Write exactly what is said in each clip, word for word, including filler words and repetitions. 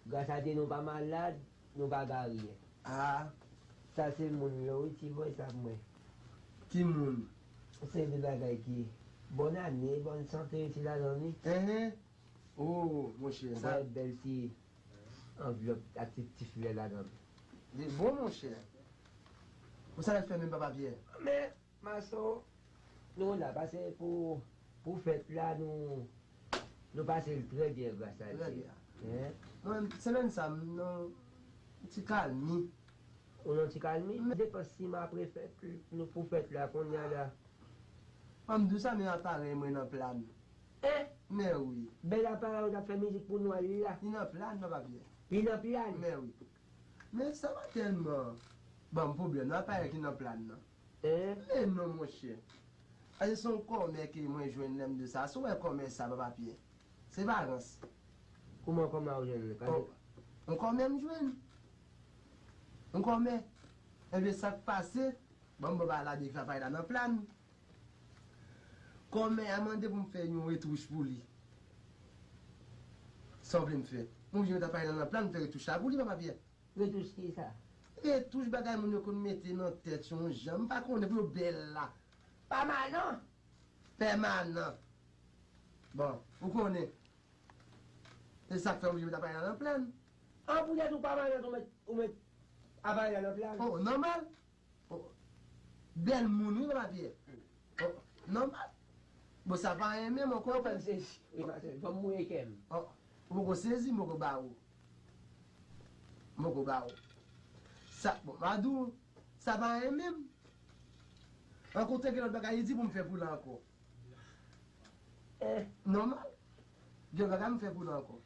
Gras a Dye, nou pa malad, nou pa gare. Ah. Sa se moun yo, wi, ti bòy sa mwen. Ki moun? Se de bagay ki, bòn ane, bòn sante, ti ladan li. Enhen. Oh, monchè, sa. Bèl ti anvlòp ak ti, ti flè ladan. Li bon, monchè. Pou sa l fè menm, Papa Pyè? Men, Maso, nou la, pase pou, pou fèt la, nou, nou pase l trè byen, gras a Dye. Trè byen. Hein? Mwen, semèn sa, m nan ti kalmi. Ou nan ti kalmi? Men depann si m apre fèt, nou pou fèt la, kounye a la. An m di w sa, men aparèy mwen nan plàn. Hein? Men wi. Bèl aparèy ou t ap fè mizik pou nou a la. Li nan plàn, Papa Pyè. Li nan plàn? Men wi. Men sa pa tèlman ban m pwoblèm, nan aparèy ki nan plàn nan. Hein? Men non, monchè. Pase se yon kòmè ke mwen jwenn lè m di sa. Si w wè kòmè sa, Papa Pyè, se pa rans. Kòman kòmè a ou jwenn li? Pase yon kòmè m jwenn. Yon kòmè. Ebyen, sa k pase, ban m ba w pale de ki fè aparèy la nan plàn. Kòmè a mande pou m fè yon retouch pou li. Sa w vle m fè? Mwen oblije met aparèy la nan plàn, m fè retouch la pou li, Papa Pyè. Retouch kisa? Retouch bagay moun yo konn mete nan tèt yon jan, m pa konnen pou yo bèl la. Pèmanan? Pèmanan. Bon, ou konnen. E sa k fè m oblije met aparèy la nan plàn. An, poutèt ou pèmanan, ou met, ou met aparèy la nan plàn? Oh, nòmal. Oh, bèl moun, wi, Papa Pyè. Oh, nòmal. Bon, sa pa anyen menm ankò. Ou fè m sezi. Wi, Masèl, fò m mouye kè m. Oh, ou poko sezi, m poko ba ou. M poko ba ou. Sa, bon, m a di w, sa pa anyen menm. Rankontre gen lòt bagay li di pou m fè pou l ankò. Eh. Nòmal. Gen lòt bagay m fè pou l ankò.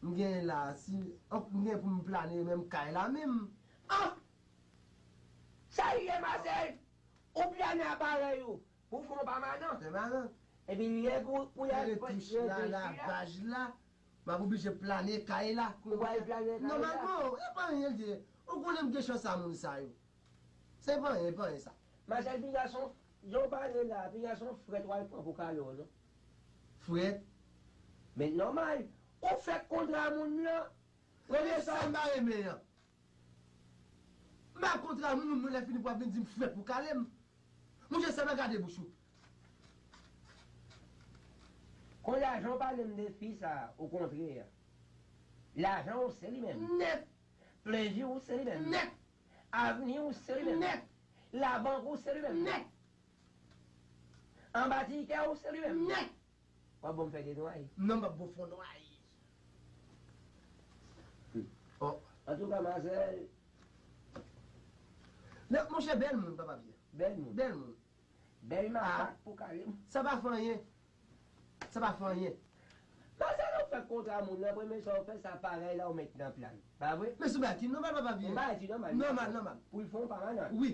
M gen la, si, m gen pou m plane menm kay la menm. Ah! Sa l ye, Masèl? Ou plane aparèy ou pou fè yon pèmanan. Pèmanan. Epi lè pou, pou y al retouch la, lavaj la, m ap oblije plane kay la. Ou pral plane kay la? Nòmalman, e pa anyen l ye. Ou konnen m gen chans a moun sa yo. Se pa anyen, pa anyen sa. Masèl, piga se yon, jan w pale la, piga se yon frèt w al pran pou kale w, non? Frèt? Men nòmal, ou fè kontra moun nan, premye sa. Se sa m pa renmen an. M pa kontra moun, moun lè fini pou ap vin di m frèt pou kale m. Monchè, sa pa gade bouch ou. Kon lajan w pale m de fi sa, okontrè. Lajan w se li menm. Nèt. Plezi w se li menm. Nèt. Avni w se li menm. Nèt. Labank ou se li menm. Nèt. Anba ti kè w se li menm. Nèt. W ap ban m fè de nway. Non, m ap bon fon nway. Oh. Antouka, Masèl. Men, monchè, bèl moun, Papa Pyè. Bèl moun. Bèl moun. Bèl makak pou kale m. Sa pa fè anyen. Sa pa fè anyen. Masèl, ou fè kontra moun nan, premye sa ou fè, sa aparèy la ou met nan plàn. Pa vre? Men sou bagay ki nòmal, Papa Pyè. Yon bagay ki nòmal. Nòmal, nòmal. Pou l fè yon pèmanan. Wi.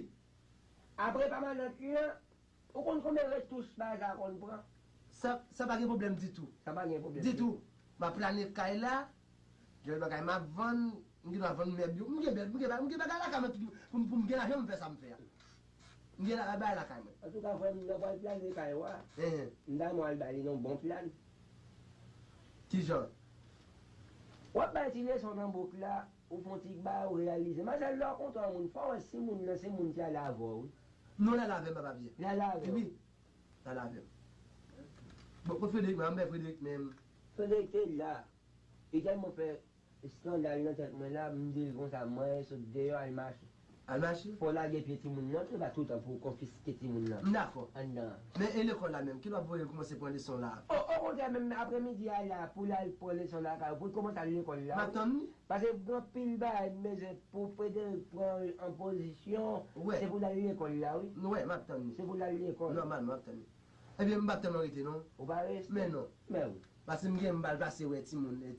Apre pèmanan lan, ou konn konbyen retouch bagay sa konn pran? Sa, sa pa gen pwoblèm ditou. Sa pa gen pwoblèm ditou. M ap plane kay la, gen bagay m ap vann, m gen dwa vann mèb yo. M gen bèl, m gen, m gen bagay lakay mwen pou, pou, pou m gen lajan pou m fè sa m fè a. M gen la, bagay lakay mwen. Antouka, frè m, nan pral plane kay ou a. Enhen. M ta renmen w al ba li yon bon plàn. Kijan? W ap bay ti leson nan bouk la, ou fè yon ti bagay, ou reyalize. Masèl, lè w kontre yon moun, fò w wè si moun nan se moun ki ale avè w, wi. Non, l ale avè m, Papa Pyè. L ale avè w? Wi. L ale avè m. Bon, kot Frederic menm, m pa wè Frederic menm. Frederic te la. Li tèlman fè eskandal nan tèt mwen la, m di l konsa, mwen sot deyò al mache. Al mache? Fò w lage pye timoun nan, se pa toutan pou w konfiske timoun nan. M dakò. Anndan an. Men e lekòl la menm, kilè w ap voye l kòmanse pran leson la? O, okontrè, menm apremidi a la, pou l al pran leson lakay ou, pou l kòmanse al lekòl la, wi. M ap tann li. Paske gen anpil bagay m bezwen pou Frederic pran an pozisyon, se pou l al lekòl la, wi. Wè, m ap tann li. Se pou l al lekòl. Nòmalman, m ap tann li. Ebyen, m p ap tèlman rete, non. Ou pa rete? Men non. Men wi. Paske m gen, m pral pase wè timoun, e,